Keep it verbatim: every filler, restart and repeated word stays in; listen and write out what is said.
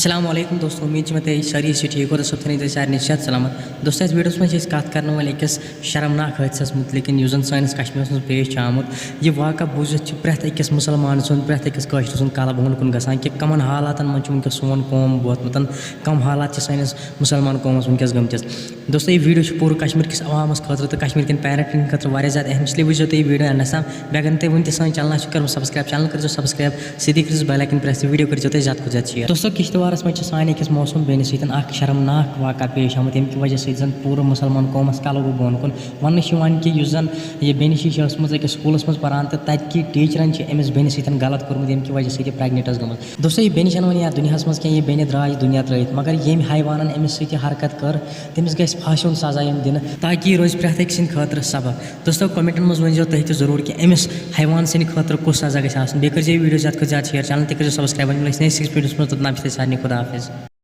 السلام علیکم دوستو، امید چھِ مےٚ تُہۍ سٲری ٲسِو ٹھیٖک اور صٲب تھٲیِو تُہۍ سارنٕے صحت سلامت۔ دوستو، اَتھ ویٖڈیوَس منٛز چھِ أسۍ کَتھ کَرنہٕ وٲلۍ أکِس شرمناک حٲدثَس مُتعلِق یُس زَن سٲنِس کشمیٖرَس منٛز پیش چھُ آمُت۔ یہِ واقعہ بوٗزِتھ چھُ پرٛٮ۪تھ أکِس مُسلمان سُنٛد، پرٛٮ۪تھ أکِس کٲشرِ سُنٛد قلب ہُنٛد کُن گژھان کہِ کَمَن حالاتَن منٛز چھُ وٕنکیٚس سون قوم ووتمُت، کَم حالات چھِ سٲنِس مُسلمان قومَس وٕنکیٚس گٔمتِس۔ دوستو، یہِ ویٖڈیو چھُ پوٗرٕ کشمیٖر کِس عوامَس خٲطرٕ تہٕ کشمیٖر کٮ۪ن پیرَنٹَن خٲطرٕ واریاہ زیادٕ اہم، اس لیے وٕچھزیو تُہۍ یہِ ویٖڈیو اینڈَس تام۔ بیٚیہِ اگر نہٕ تۄہہِ وٕنہِ تہِ سٲنۍ چینل آسِو کٔرمٕژ سبسکرائب، چینل کٔرزیو سبسکرائب، سۭتی کٔرزیو بیل آیکن پریس تہٕ ویٖڈیو کٔرزیو تُہۍ زیادٕ کھۄتہٕ زیادٕ شیئر۔ دوستو، کشتوارَس منٛز چھِ سانہِ أکِس معصوم بیٚنہِ سۭتۍ اکھ شرمناک واقعہ پیش آمُت، ییٚمہِ کہِ وجہ سۭتۍ زَن پوٗرٕ مُسلمان قومَس کَلہٕ گوٚو بۄن کُن۔ وَننہٕ چھُ یِوان کہِ یُس زَن یہِ بیٚنہِ چھِ، یہِ چھِ ٲسمٕژ أکِس سکوٗلَس منٛز پَران تہٕ تَتہِ کہِ ٹیٖچرَن چھِ أمِس بیٚنہِ سۭتۍ غلط کوٚرمُت، ییٚمہِ کہِ وجہ سۭتۍ یہِ پریگننٹ ٲس گٔمٕژ۔ دوستو، یہِ بیٚنہِ چھَنہٕ وۄنۍ یَتھ دُنیاہَس منٛز کینٛہہ، یہِ بیٚنہِ درٛاے یہِ دُنیا ترٛٲوِتھ، مگر ییٚمہِ حیوانَن أمِس سۭتۍ یہِ حرکت کٔر، تٔمِس گژھِ پھاسہِ ہُنٛد سزا یُن دِنہٕ، تاکہِ یہِ روزِ پرٛٮ۪تھ أکۍ سٕنٛدِ خٲطرٕ سبق۔ دوستو، کمنٹن منٛز ؤنۍ زیو تُہۍ تہِ ضروٗر کہِ أمِس حیوان سٕنٛدِ خٲطرٕ کُس سزا گژھِ آسُن۔ بیٚیہِ کٔرۍ زیو یہِ ویٖڈیو زیادٕ کھۄتہٕ زیادٕ شیئر، چینل تہِ کٔرۍ زیو سبسکرائب۔ وۄنۍ مِلو أسۍ نیکسٹ ویٖڈیوَس منٛز، توٚتام چھِ تۄہہِ سارنٕے خدا حافظ۔